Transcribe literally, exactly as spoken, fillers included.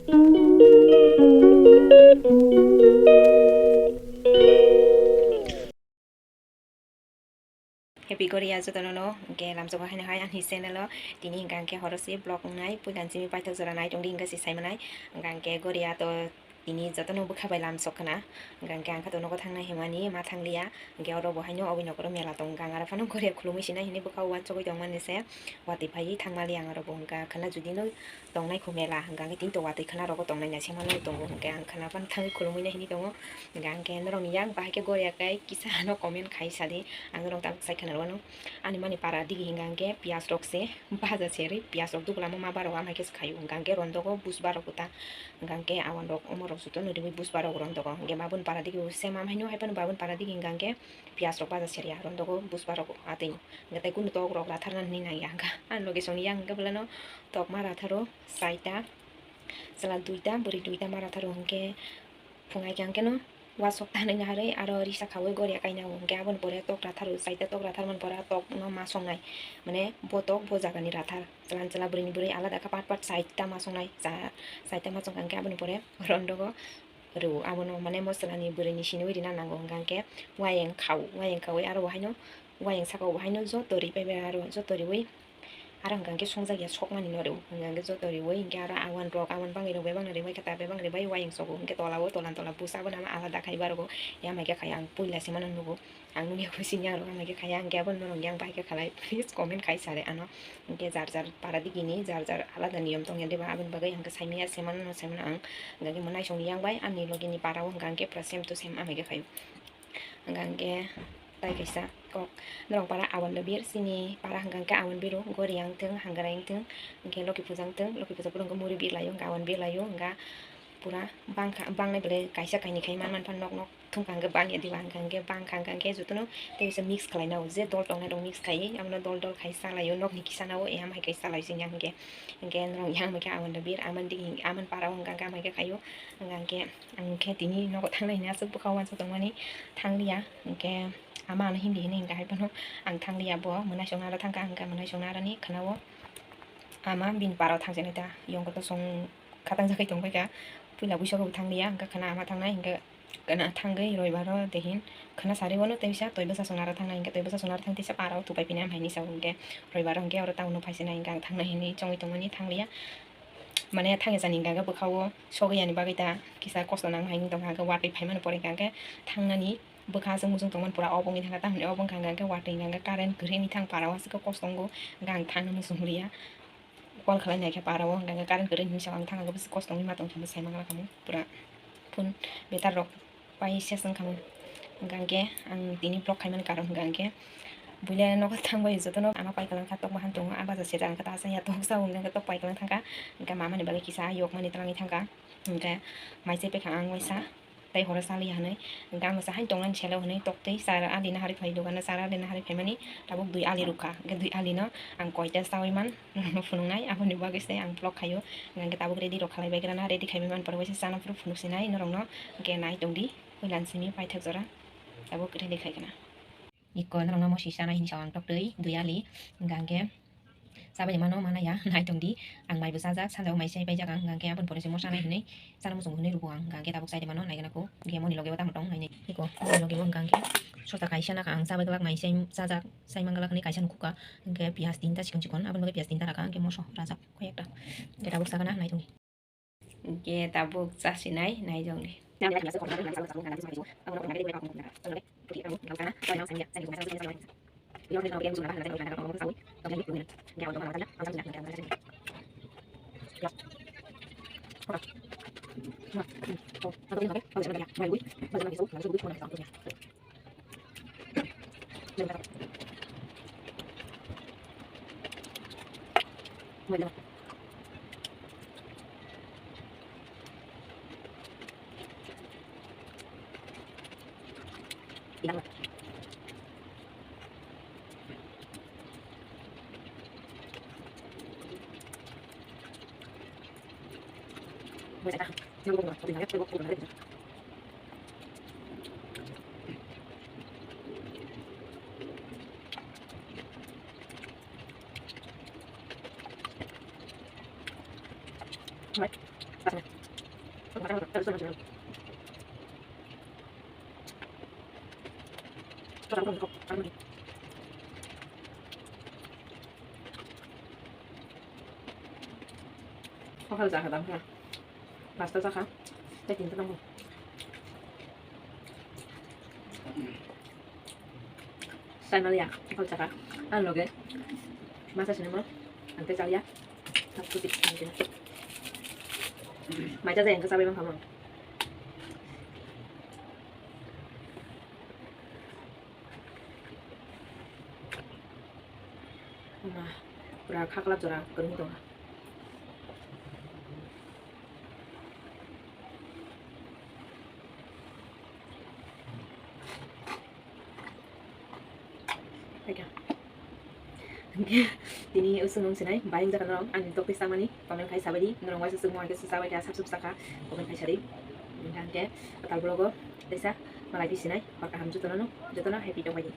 Happy Goria jotono no, hwnkhe lamsogo haino hai ani channel o tini hwnkha hwnkhe horo se vlog wngnai, puila simi paithak jora nai tongdi hwnkhe se sai manai, hwnkha hwnkhe Goria to tini jotono bwkha bai lamsok khna, hwnkha hwnkhe ang kha to nogo thangnai hwnmani ma thangliya, hwnkhe oro bo haino oboni nokoro mela tong hwnkha ang aro phano Goria khulumui sinai hinui bwkha o uansugui tongmani se watwi phaiwi thangmaliya ang aro bo hwnkha khna judino tongnai kho mela, hwnkha hwnkhe tini to watwi khna rogo tongnai naisingmano tongo, hwnkhe ang khna phano thangwi khulumui nai hinui tongo, hwnkha hwnkhe norokni yang bahai khe Goria kai kisa ano comment khai sadi, ang norok tabuk sai khna rwano. Ani mani para digi hwnkha hwnkhe piyaj rok se baja se rwi, piyaj rok dugulamo ma barok ama khe se khaio, hwnkha hwnkhe rondogo buj barok ta, hwnkha hwnkhe awan rok omo rok jotono riwi buj barok rondogo, hwnkhe babun para digi bo same ama haino hai phano babun para digi hwnkha hwnkhe piyaj rok baja se rwya rondogo buj barok atwi, hwnkhe tei kunu tok rok ratharna hinwi nangya hwnkha ani loge songni yang hwnkhe beleno tok ma ratharo saita. Chwla duita, bwrwi duita ma ratharo hwnkhe phungai khe ang khe no uasok tanwi naharwi aro risa khaui Goria kaina o hwnkhe aboni pore tok ratharo, saita tok ratharmani pore tok no ma songnai, mane bo tok bo jagani rathar, chwla ni chwla bwrwi ni bwrwi alada kha part part saita ma songnai, cha-, saita ma songkha hwnkhe aboni pore rondogo rw abono mane mo chwla ni bwrwi ni sinui rina nango hwnkha hwnkhe wayang khao, wayang khaui aro bo haino wayang saka o bo haino joto ri pai bai aro joto riui. Aro hwnkha hwnkhe songjakya sokmani no rw, hwnkha hwnkhe joto riui, hwnkhe aro awan rok, awan bangwi rok bebak no ribai khe ta bebak ribai uayang sogo, hwnkhe tola o tola tola busa bo nama alada khai barogo, ya mai khe khai ang puila se mano nugo, ang nukya kho sini ang rok ama khe khaya, hwnkhe abo norok yang bai khe khalai, please comment khai sare ano, hwnkhe jar jar para digini jar jar alada niyom tongya diba, aboni bagwi hwnkhe saimanya se mano no saimano ang, hwnkhe mo naisong yang bai ani logi ni para o hwnkha hwnkhe pura same to same ama khe khaio. Hwnkha hwnkhe tai kaisa kok norok para awan da bir sini para hwnkha hwnkhe awan biro Goria wngthung, Hangara wngthung, hwnkhe Loki puja wngthung, Loki puja phuru hwnkhe muri bir laio, hwnkhe awan bir laio, hwnkha pura bangkha, bangnai belai kaisa kainwi khai man man phano nok nok thungkha hwnkhe bangya diba, hwnkha hwnkhe bangkha hwnkha hwnkhe jotono tei bisa mix khlaina o je dol tongnai rok mix khaiwi abono dol dol khai chalaio, nokni kisa nao eha hai khai chalaio chwng yang hwnkhe, hwnkhe norok yang hwnkhe awan da bir aman digi aman para o hwnkha hwnkhe ama khe khaio, hwnkha hwnkhe. Ang khe tini nogo thangnai hwnwi aswk bwkha o uansuk tongmani thangliya, hwnkhe ama ano hindi hwnwi hwnkha hai phano ang thangliya, bo mwnaisongno aro thangkha, hwnkhe mwnaisongno aroni khwnao ama bini para o thangjaknai ta, yong kotor song khatang jagwi tongbaikha, puila buisogo bo thangliya, hwnkhe khwna ama thangnai, hwnkhe khwna thangwi roibaro dehin khwna sari bono tei bisa toi bwsa songno aro thangnai, hwnkhe toi bwsa songno aro thang tisa para o thupai phini ama hai hinwi sa o, hwnkhe roibaro hwnkhe aro town o phaisinai, hwnkhe ang thangnai hinwi chongwi tongmani thangliya. Mane thangya chani hwnkha khe bwkha o sogwi yani bagwi ta kisa kosto nang hai wng tongkha, hwnkhe watwi phaimani pore hwnkha khe thangnani bwkha aswk muchung tongmani pura obo wngwi thangkha, tamoni obo wngkha hwnkha khe watwi hwnkha khe current kwrwi wngwi thang para o aswk khe kosto wngo, hwnkha ang thangna muchung liya. Call khlai nai khe para o hwnkha khe current kwrwi hinwi sa ang thangkha khe bwswk kosto wngwi ma tongkha, bwsai manglak khamu pura phone betar rok. Pai ses wngkha mo. Hwnkha hwnkhe ang tini vlog khaimani karon hwnkha hwnkhe buile nogo thangbai jotono ama pai kwlangkha tok bahan tongo, a baja seta hwnkhe ta chaya tok sa hwnkha hwnkhe tok pai kwlang thangkha, hwnkhe mamani bagwi kisa yokmani twlangwi thangkha, hwnkhe mai chai paikha ang waisa tei horo chaliya hinwi, hwnkhe ang waisa haino tongnani selo hinwi tok tei chara ali naharwi phai dogano, chara ali naharwi phaimani tabuk dui ali rwkha, hwnkhe dui alino ang koita chawi man. Norokno phunuknai, aboni bagwi se ang vlog khaio. Hwnkhe tabuk ready rok khalai bai grana, ready khai bai man pore waisa chana phuru phunuk sinai norokno. Hwnkhe nai tongdi, puila simi paithak jora tabuk ready khai khna. Ikko norokno mosi chanai hinwi sa ang tok twi dui ali. Hwnkhe chabai mano mana ya, nai tongdi. Ang maibo chajak, sanjao mai se paijak ang, hwnkhe aboni pore se mo chanai hinwi chana muchung hinwi rwbo ang, hwnkhe tabuk chai de mano nai gana kho. Hwnkhe moni loge o tamo tong nai nai. Ikko moni loge o hwnkhe sosa kaisa naka ang chabai glak mai se chajak. Sai mangalak hinwi kaisa nukhuka, hwnkhe piyaj tinta chikon chikon, aboni bagwi piyaj tinta raka, hwnkhe moso rajak koi ekta, hwnkhe tabuk sakana nai tongdi. Hwnkhe tabuk chasinai nai tongdi. Kokal jakha dam kha. Pasta jakha. Tei tinta tongo. Chanalia kokal jakha. Ang loge masa sinimo. Ang tei chalia. Thap puti ang tei. Mai cha jai ang chabai mang kha mo. Wngma pura khaklap jora kwrwngwi tongo. Tini usung nung sinai bayang jaka norok ani tok twi samani comment khai sabai di, norok waisa sukmo hai khe sabai khe asap sup saka comment khai sadi. Hingke kwtal vlog o teisa malai di sinai, hor kaham jotono, jotono happy tongbai di.